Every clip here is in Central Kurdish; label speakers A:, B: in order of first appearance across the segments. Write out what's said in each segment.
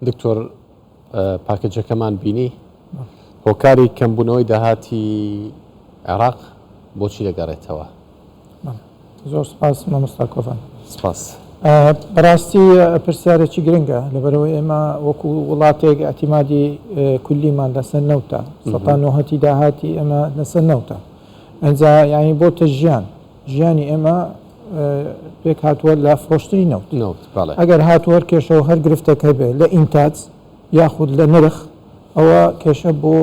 A: دکتۆر پاکێجەکەمان بینی هۆکاری کەمبوونەوەی داهاتی عێراق بۆچی دەگەڕێتەوە؟
B: زۆر سپاس مامۆستا کۆڤان.
A: سپاس.
B: بەڕاستی پرسیارێکی گرنگە لەبەرەوەی ئێمە وەکو وڵاتێک ئیعتیمادی کولیمان لەسەر نەوتە سەتا نۆهەتی داهاتی ئێمە لەسەر نەوتە ئەنجا یانی بۆتە ژیان ژیانی ئێمە پێک هاتووە لە فرۆشتنی نەوت
A: نەوت بەڵێ.
B: ئەگەر هاتوو هەر کێشە و هەر گرفتێک هەبێ لە ئینتاج یاخود لە نرخ ئەوە کێشە بۆ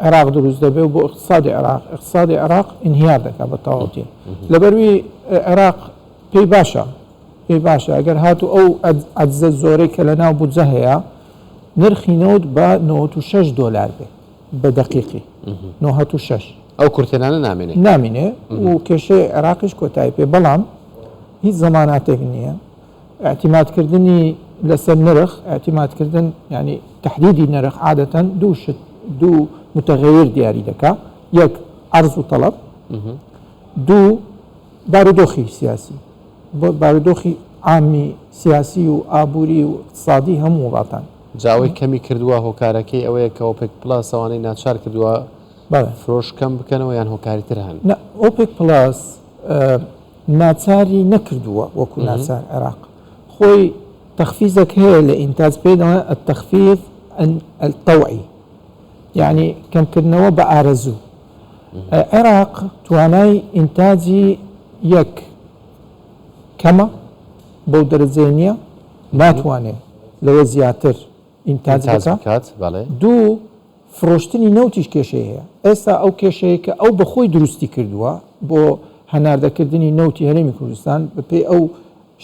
B: عێراق دروست دەبێ و بۆ ئیقتسادی عێراق ئیقتسادی عێراق ئینهیار دەکات بە تەواوەتی لەبەروی عێراق پێی باشە پێی باشە ئەگەر هاتوو ئەو عەجزە زۆرەی کە لە ناو بودجە هەیە نرخی نەوت بە 96 دۆلار بێ بە دەقیقی 96
A: ئەو کورتێنانە نامێنێ
B: نامینێ و کێشەی عێراقیش کۆتایی پێ بەڵام هیچ زەماناتێک نییە ئیعتیمادکردنی لەسەر نرخ، ئیعتیمادکردن یانی تەحدیدی نرخ عادەتەن دوو شت دوو متغیر دیاری دەکا، یەک عەرز و تەڵەب، دوو بارودۆخی سیاسی، بارودۆخی عامی سیاسی و ئابووری و ئیقتسادی هەموو وڵاتان.
A: جا ئەوەی کەمی کردووە هۆکارەکەی ئەوەیە کە ئۆپێک پڵەس ئەوانەی ناچار کردووە فرۆش کەم بکەنەوە یان هۆکاری تر هەن؟
B: نا ئۆپێک پڵەس ناچاری نەکردووە وەکو ناچار عێراق خۆی تەخفیزەک هەیە لە ئینتاج پێی دەڵێن التخفیض الطوعی یعنی کەمکردنەوە بە ئارەزوو عێراق توانای ئینتاجی یەک کەمە بەو دەرەجەیە نییە ناتوانێت لەوە زیاتر ئینتاج بکات دوو فرۆشتنی نەوتیش کێشەی هەیە، ئێستا ئەو کێشەیە کە ئەو بەخۆی دروستی کردووە بۆ هەناردەکردنی نەوتی هەرێمی کوردستان بەپێی ئەو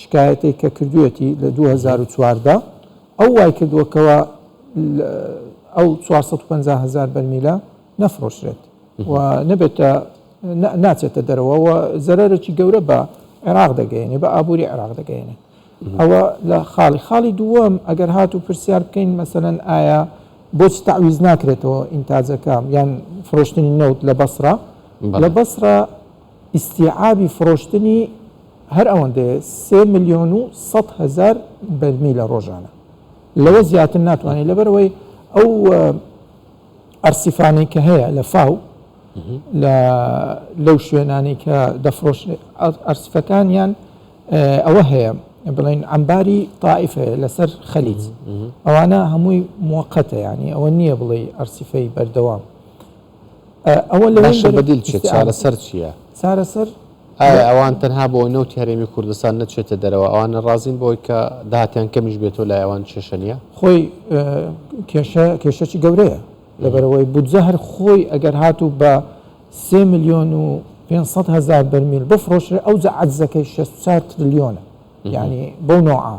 B: شکایەتەی کە کردوویەتی لە 2014 ئەو وای کردووە کەوا ئەو 450 هەزار بەرمیلە نەفرۆشرێت و نەبێتە ناچێتە دەرەوە و زەرەرێکی گەورە بە عێراق دەگەیەنێ بە ئابووری عێراق دەگەیەنێ. ئەوە لە خاڵی خاڵی دووەم ئەگەر هاتوو پرسیار بکەین مەسەلەن ئایا بۆچی تەعویز ناکرێتەوە ئینتاجەکە یان فرۆشتنی نەوت لە بەسرە لە بەسرە ئیستیعابی فرۆشتنی هەر ئەوەندەیە سێ ملیۆن و سەد هەزار بەرمیلە ڕۆژانە لەوە زیاتر ناتوانێت لەبەرەوەی ئەو ئەرسیفانەی کە هەیە لە فاو لە لەو شوێنانەی کە دەفرۆشرێت ئەرسفەکانیان ئەوە هەیە بڵێن ئەمباری تائیف هەیە لەسەر خەلیج ئەوانە هەمووی موقتە ینی ئەوە نییە بڵێ ئەرسیفەی بەردەوام
A: ئەوە لە بەدیل چیە چارەسەر چییە؟
B: چارەسەر
A: ئایا ئەوان تەنها بۆ نەوتی هەرێمی کوردستان نەچێتە دەرەوە ئەوانە ڕازین بۆی کە داهاتیان کەمیش بێتەوە لای ئەوان کێشە نییە؟
B: خۆی کێشە کێشەکی گەورەیە لەبەرئەوەی بودجە هەر خۆی ئەگەر هاتوو بە سێ ملیۆن و 500 هەزار بەرمیل بفرۆشرێ ئەوجا عەجزەکەی 64 ترلیۆنە یعنی بەو نەوعە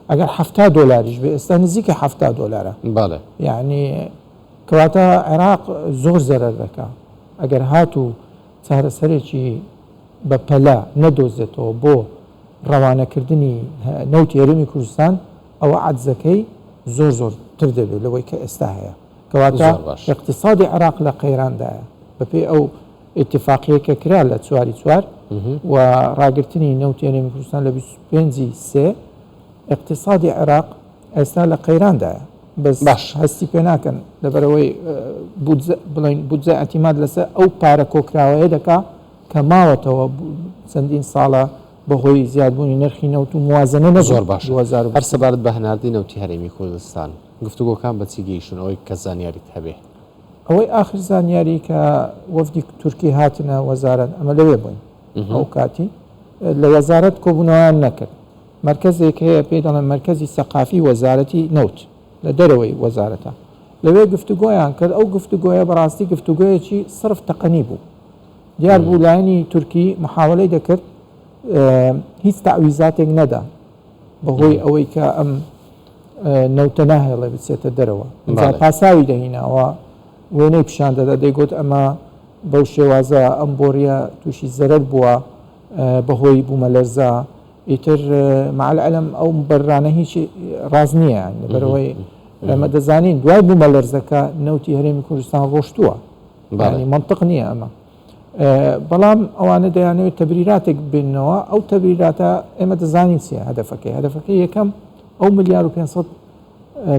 B: ئەگەر 70 دۆلاریش بێ ئێستا نزیکە 70 دۆلارە
A: بەڵێ
B: یعنی کەواتە عێراق زۆر زەرەر دەکا ئەگەر هاتوو چارەسەرێکی بە پەلە نەدۆزێتەوە بۆ ڕەوانەکردنی نەوتی هەرێمی کوردستان ئەوە عەجزەکەی زۆر زۆر تر دەبێت لەوەی کە ئێستا هەیە کەواتە ئیقتیسادی عێراق لە قەیراندایە بەپێی ئەو ئیتیفاقیەی کە کرا لە چواری چوار و ڕاگرتنی نەوتی هەرێمی کوردستان لە 25 سێ ئیقتیسادی عێراق ئێستا لە قەیراندایە بەس
A: باش
B: هەستی پێ ناکەن لەبەرئەوەی بودجە بڵێین بودجە ئیعتیماد لەسەر ئەو پارە کۆکراوەیە دەکا کە ماوەتەوە چەندین ساڵە بەهۆی زیادبوونی نرخی نەوت و موازنە نەبوو
A: زۆر باشە هەر سەبارەت بە هەناردەی نەوتی هەرێمی کوردستان گفتوگۆکان بە چی گەیشتوون ئەوەی کە زانیاریت هەبێ؟
B: ئەوەی ئاخر زانیاری کە وەفدی تورکی هاتنە وەزارەت ئەمە لەوێ بووین ئەو کاتی لە وەزارەت کۆبوونەوەیان نەکرد مەرکەزێک هەیە پێی دەڵێن مەرکەزی سەقافی وەزارەتی نەوت لە دەرەوەی وەزارەتە لەوێ گفتوگۆیان کرد ئەو گفتوگۆیە بەڕاستی گفتوگۆیەکی سرف تەقەنی بوو دیار بوو لایەنی تورکی محاولەی دەکرد هیچ تەعویزاتێک نەدا بەهۆی ئەوەی کە ئەم نەوتە ناهێڵێ بچێتە دەرەوە پاساوی دەهیناوە وێنەی پیشان دەدا دەیگوت ئەمە بەو شێوازە ئەم بۆریە تووشی زەرەر بووە بەهۆی بوومەلەرزە ئیتر مع العلم ئەو مبەررانە هیچ ڕاست نییە یان لەبەرئەوەی ئێمە دەزانین دوای بوومەلەرزەکە نەوتی هەرێمی کوردستان ڕۆشتووە یانی مەنتق نییە ئەمە بەڵام ئەوانە دەیانەوێت تەبریراتێک ببیننەوە ئەو تەبریراتە ئێمە دەزانین چییە هەدەفەکەی هەدەفەکەی یەکەم ئەو ملیار و 500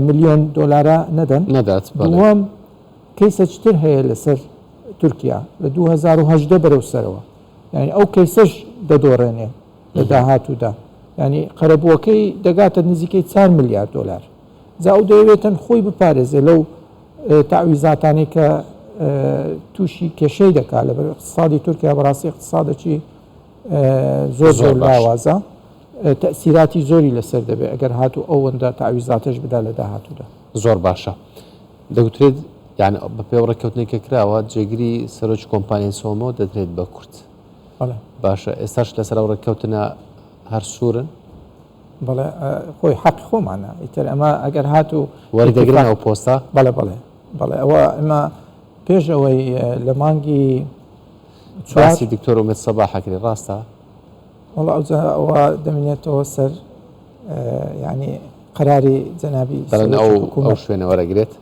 B: ملیۆن دۆلارە نەدەن.
A: نەدات بەڵێ.
B: دووەم کەیسەکی تر هەیە لەسەر تورکیا لە 2018 بەرەو سەرەوە یانی ئەو کەیسەش دەدۆڕێنێ لە داهاتوودا یانی قەرەبووەکەی دەگاتە نزیکەی 4 ملیار دۆلار جا ئەو دەیەوێتن خۆی بپارێزێ لەو تەعویزاتانەی کە تووشی کێشەی دەکات لەبەر اقتصادی تورکیا بەڕاستی اقتصادێکی زۆر زۆر لاوازە تەئسیراتی زۆری لەسەر دەبێت ئەگەر هاتوو ئەوەندە تەعویزاتەش بدا لە داهاتوودا.
A: زۆر باشە دەگوترێت یان بە پێ ڕێککەوتنێک کە کراوە جێگری سەرۆکی کۆمپانیای سۆمۆ دەدرێت بە کورد باشە ئێستاش لەسەر ئەو ڕێککەوتنە هەر سوورن؟
B: بەڵێ خۆی حەقی خۆمانە ئیتر ئەمە ئەگەر هاتوو
A: وەردەگرن ئەو پۆستە؟
B: بەڵێ بەڵێ بەڵێ ئەوە ئەمە پێش ئەوەی لە مانگی
A: باسی دکتۆر ئومێد سەباح ئەکرێ ڕاستە؟
B: وەڵا ئەوجا ئەوە دەمینێتەوە سەر یعنی قەراری جەنابی
A: دەڵێن ئەو ئەو شوێنە وەرەگرێت؟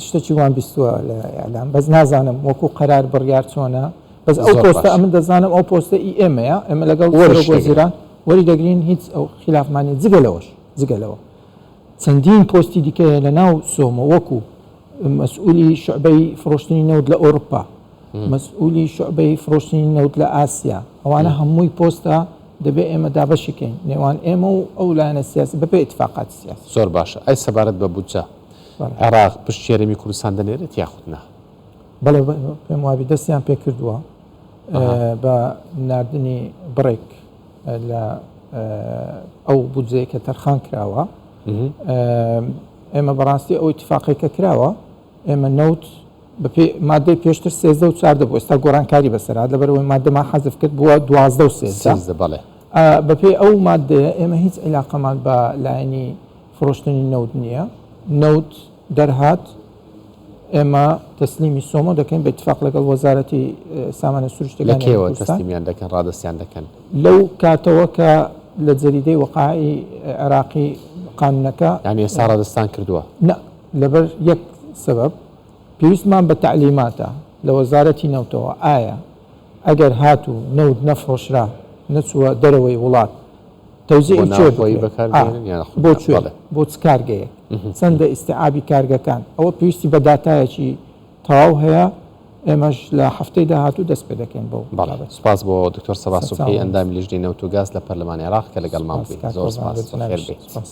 B: شتێکی وام بیستووە لە ئیعلام بەس نازانم وەکو قەرار بڕیار چۆنە بەس ئەو پۆستە ئەمن دەزانم ئەو پۆستە ئی ئێمەیە ئێمە لەگەڵ سەرۆک وەزیران وەری دەگرین هیچ ئەو خلافمانی جگە لەوەش جگە لەوە چەندین پۆستی دیکە هەیە لە ناو سۆمۆ وەکو مەسئولی شعبەی فرۆشتنی نەوت لە ئەوروپا مەسئولی شعبەی فرۆشتنی نەوت لە ئاسیا ئەوانە هەمووی پۆستە دەبێ ئێمە دابەشی کەین نێوان ئێمە و ئەو لایەنە سیاسی بەپێ ئیتفاقاتی سیاسی.
A: زۆر باشە ئەی سەبارەت بە بودجە عێراق پشتی هەرێمی کوردستان دەنێرێت یاخود نا؟
B: بەڵێ پێم وابی دەستیان پێ کردووە بە ناردنی بڕێک لە ئەو بودجەیە کە تەرخان کراوە ئێمە بەڕاستی ئەو ئیتفاقێک کە کراوە ئێمە نەوت بەپێی مادەی پێشتر 13 و 14 بوو ئێستا گۆڕانکاری بەسەرات لەبەرەوەی مادەمان حەزف کرد بووە 12 و 13
A: بەڵێ
B: بەپێی ئەو مادەیە ئێمە هیچ عیلاقەمان بە لایەنی فرۆشتنی نەوت نییە نەوت دەرهات ئێمە تەسلیمی سۆمۆ دەکەین بە ئیتفاق لەگەڵ وەزارەتی سامانە سروشتەکانی
A: لە کێوە تەسلیمیان دەکەن ڕادەستیان دەکەن؟
B: لەو کاتەوە کە لە جەریدەی وەقائی عێراقی قانونەکە
A: یانی ئێستا ڕادەستان کردووە؟
B: نا لەبەر یەک سەبەب پێویستمان بە تەعلیماتە لە وەزارەتی نەوتەوە ئایا ئەگەر هاتوو نەوت نەفرۆشرا نەچووە دەرەوەی وڵات تەوزیعی
A: بۆ
B: کوێ
A: ناوخۆیی
B: بکرێت؟
A: بەکار
B: ئا
A: بهێنن یان خود
B: بۆ
A: نا
B: کوێ
A: بەڵێ.
B: بۆ چ کارگەیەک چەندە ئیستیعابی کارگەکان ئەوە پێویستی بە داتایەکی تەواو هەیە ئێمەش لە هەفتەی داهاتوو دەست پێ دەکەین بەو
A: بەڵێ
B: بابەتە.
A: سوپاس بۆ دکتۆر سەباح
B: سەرچاوە
A: سوبحی
B: مامۆستا.
A: ئەندامی لیژنەی نەوت و گاز لە پەرلەمانی عێراق کە لەگەڵمان
B: سوپاس
A: بووی
B: کاک
A: زۆر
B: قوربان
A: سوپاس
B: بۆ
A: بەخێر
B: جەنابیشت
A: بێیت.
B: سوپاس.